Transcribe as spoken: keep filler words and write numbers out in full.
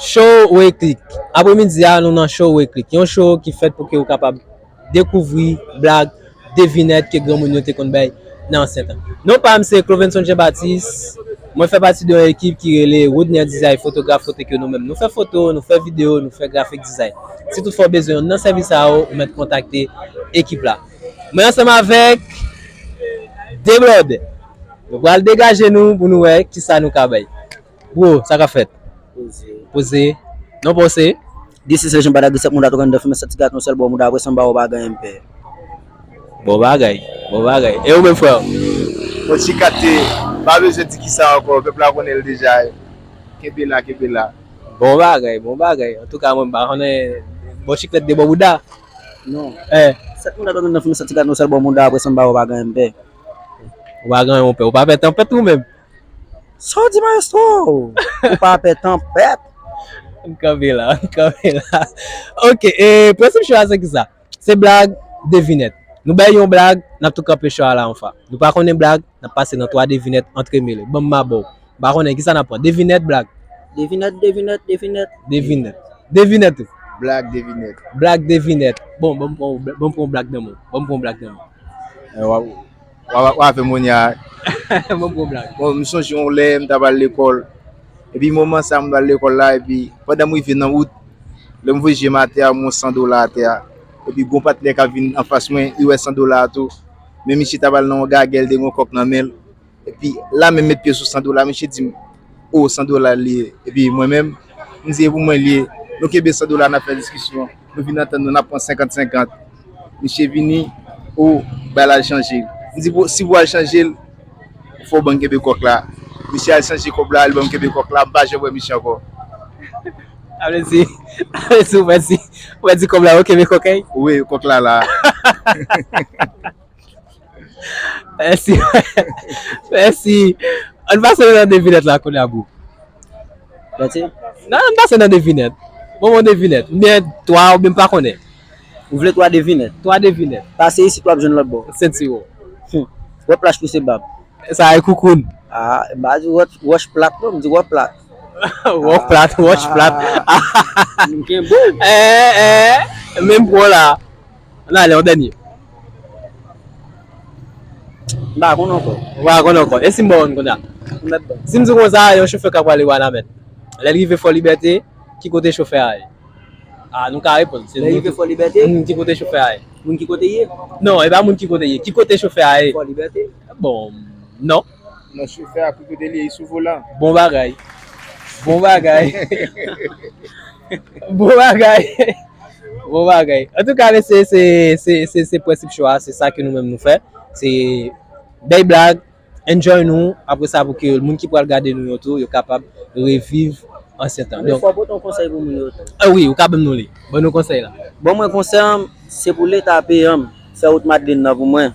Show Way Click. Apremidi a, nou nan Show Way Click. Yon show ki fèt pou ke ou kapab dekouvri blag, devinèt ke granmoun yo te konn bay nan ansyen tan. Non pa m se Clovenson Jean Baptiste. Mwen fè pati de yon ekip ki rele Woodner Design, fotograf kote ke nou menm nou fè foto, nou fè videyo, nou fè graphic design. Si toutfwa w bezwen youn nan sèvis sa yo, ou mèt kontakte ekip la. Mwen ansanm avèk de blòdè. Nou pral degaje nou pou nou wè kisa nou ka bay. Bro, sa k ap fèt? Poze. Poze. Non pa w se? This is Legend Bad Agresif, moun da twa trannde, fimen sa ti gat yon sèl bò, moun da apre sanba ou pa gen M P. Bon bagay, bon bagay. E ou menm, frè? Bon, Chikate, pa bezwen di kisa ankò, pèp la konnen l deja. Kenbe la, kenbe la. Bon bagay, bon bagay. Antouka, mwen, m pa konnen, bon, chiklèt de bò bouda. Non. Eh. Sèt moun da twa trannde, fimen sa ti gat yon sèl bò, moun da apre sanba ou pa gen M P. Ou pa gen M P, ou pa pè tanpèt ou menm? Sa w di, maestro? Ou pa pè tanpèt? M kanpe la, m kanpe la. Ok, e, prensip show a se kisa? Se blag, devinèt. Nou bay yon blag, n ap tou kanpe show a la yon fwa. Nou pa konnen blag, n ap pase nan twa devinèt antremele. Ban m ma ba w. M pa konnen kisa n ap pran. Devinèt, blag. Devinèt, devinèt, devinèt. Devinèt. Devinèt tou. Blag, devinèt. Blag, devinèt. Bon, ban m pran, ban m pran yon blag nan men w. Ban m pran yon blag nan men w. Eh, w ap, w ap, w ap fè m wonn ya. Ban m pran yon blag. Bon, m sonje yon lè, m t ap al lekòl. Epi moman sa, m t al lekòl la, epi pandan m rive nan wout, lè m voye je m atè a, m wè san dola atè a. Epi gon patnè k ap vin anfas mwen, li wè san dola a tou. Men misye t ap al nan yon gagè, li te gen yon kòk nan men l. Epi la menm met pye sou san dola, misye di m, "O, san dola li ye." Epi mwen menm, m di, "E pou mwen li ye." Nou kenbe san dola, n ap fè diskisyon. Nou vin antann nou, n ap pran senkant senkant. Misye vini, "O, bay la al chanje." M di, "Pou, si pou al chanje l, fò w ban m kenbe kòk la." Misye al chanje kòb la, li ban m kenbe kòk la, m pa janm wè misye ankò. Sa vle di, sa vle di ou pèdi, ou pèdi kòb la, ou kenbe kòk la? Wi, kòk la la. Mèsi. Mèsi. Ann pase nan devinèt la kounye a, bro. Mèsi. Nan, ann pase nan devinèt. Bon, bon devinèt. Oubyen twa, oubyen m pa konnen. Ou vle twa devinèt? Twa devinèt. Pase isit, w ap jwenn lòt bò. Sentiwon. Hmm. Wòch plat pouse bab. Sa e koukoun. Ah, m pa di wòch, wòch plat, non, m di wòch plat. Wòch plat, wòch plat. Ah. M kenbe w. Eh, eh, menm pran la. Ann ale, yon dènye. M pa konn ankò. Ou pa konn ankò. E si m ba w youn konsa? M mèt ba w. Si m di w konsa, yon chofè k ap prale Wanament. Lè l rive Fò Libète, ki kote chofè a ye? Ah, nou ka reponn. Lè l rive Fò Libète? Hmm, ki kote chofè a ye? Moun ki kote ye? Non, e pa moun ki kote ye. Ki kote chofè a ye? Fò Libète. Bon, non. Non, chofè a, ki kote li ye? Li sou volan. Bon bagay. Bon bagay. Bon bagay. Bon bagay. Antouka, mesye, se, se, se, se prensip show a, se sa ke nou menm nou fè. Se bay blag, enjoy nou, apre sa pou ke moun ki pral gade nou yo tou, yo kapab reviv ansyen tan. Men fò w pote yon konsèy pou moun yo tou. Ah wi, ou ka ban nou li. Ban nou konsèy la. Bon, mwen konsèy an, se pou Leta peye m, fè wout Madlin nan pou mwen.